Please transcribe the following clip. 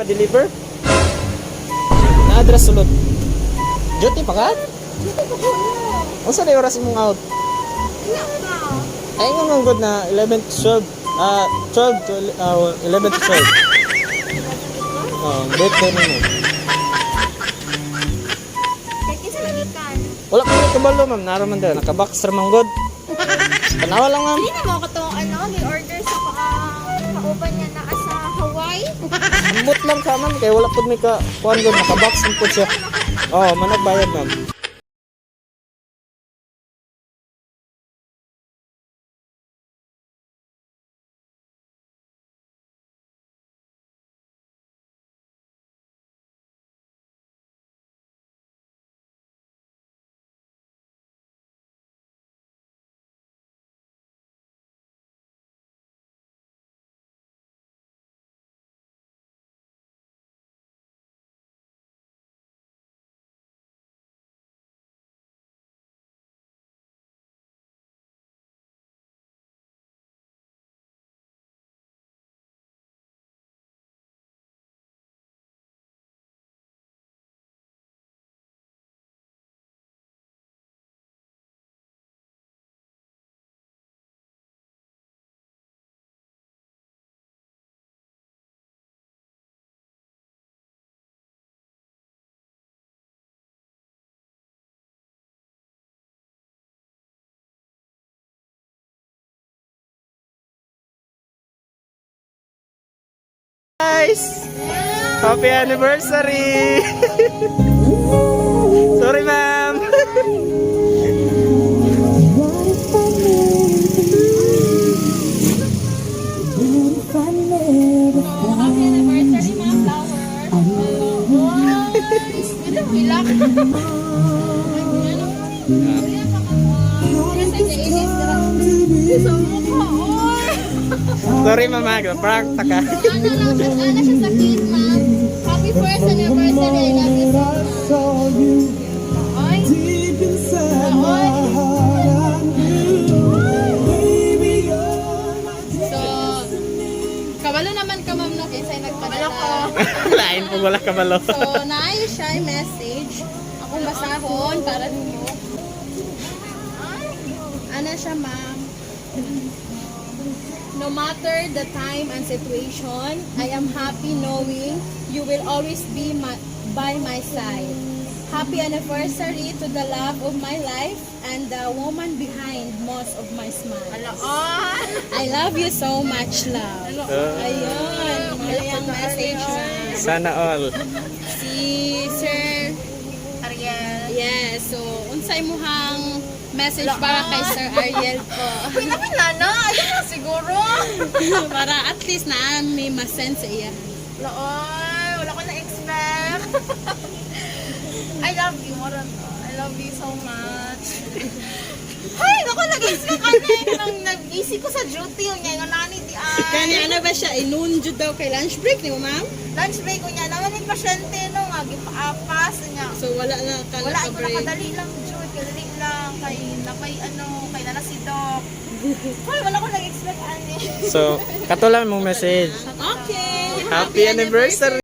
Pa-deliver? Na-address sulod. Duty pa ka? Dito ko kuya. Unsa na oras imong out? Wala ka. Ay, ingon man gud na 11 to 12. Ah, 12 to 11 to 12. Oh, birthday nimo. Kaya kinsa lagi kan? Wala ko kabalo, ma'am. Naro man dira nakabox ra man gud. Tanawa lang, ma'am. Hindi na mo ko tong ano, gi-order sa kauban niya naa sa Hawaii. Ambot lang ka, ma'am, kay wala pud may ka kuan gud, nakabox man pud siya. Oh, managbayad, ma'am. Guys! Happy anniversary! Sorry, ma'am. Happy anniversary, mga flowers. Ano, hilak. Sorry, mama. Prank ta ka. Ano lang siya, ano siya sa cake, ma'am. Happy first anniversary. I love you so much. Ay. So, kabalo naman ka, ma'am, no, kaysa nagpadala. Lain po wala kabalo. So, naay siya yung message. Akong basahon para ninyo. Ano siya, ma'am? No matter the time and situation, I am happy knowing you will always be by my side. Happy anniversary to the love of my life and the woman behind most of my smiles. I love you so much, love. Ayun. Ano yung message, ma'am? Sana all. Si Sir Ariel. Yes, so unsay muhang message para kay Sir Ariel po? Uy, namin na na. Ayun na siguro. Para at least na may ma-sense sa iya. Looy, wala ko na-expect. I love you, Moran. I love you so much. Ay, naku, nag-expect ka na eh. Nang nag-busy ko sa duty, yun niya, yung nani di ay. Kani ano ba siya inunjud daw kay lunch break ni mo, ma'am? Lunch break ko niya, naman yung pasyente no, nga, gipaapas niya. So wala na ka Wala ko naka-break. nakadali lang, Jude. Kadali lang. Kay, napay, ano, kay nana si Doc. Ay, wala ko nag-expect, ani. So, katulan mong message. Okay. Happy anniversary!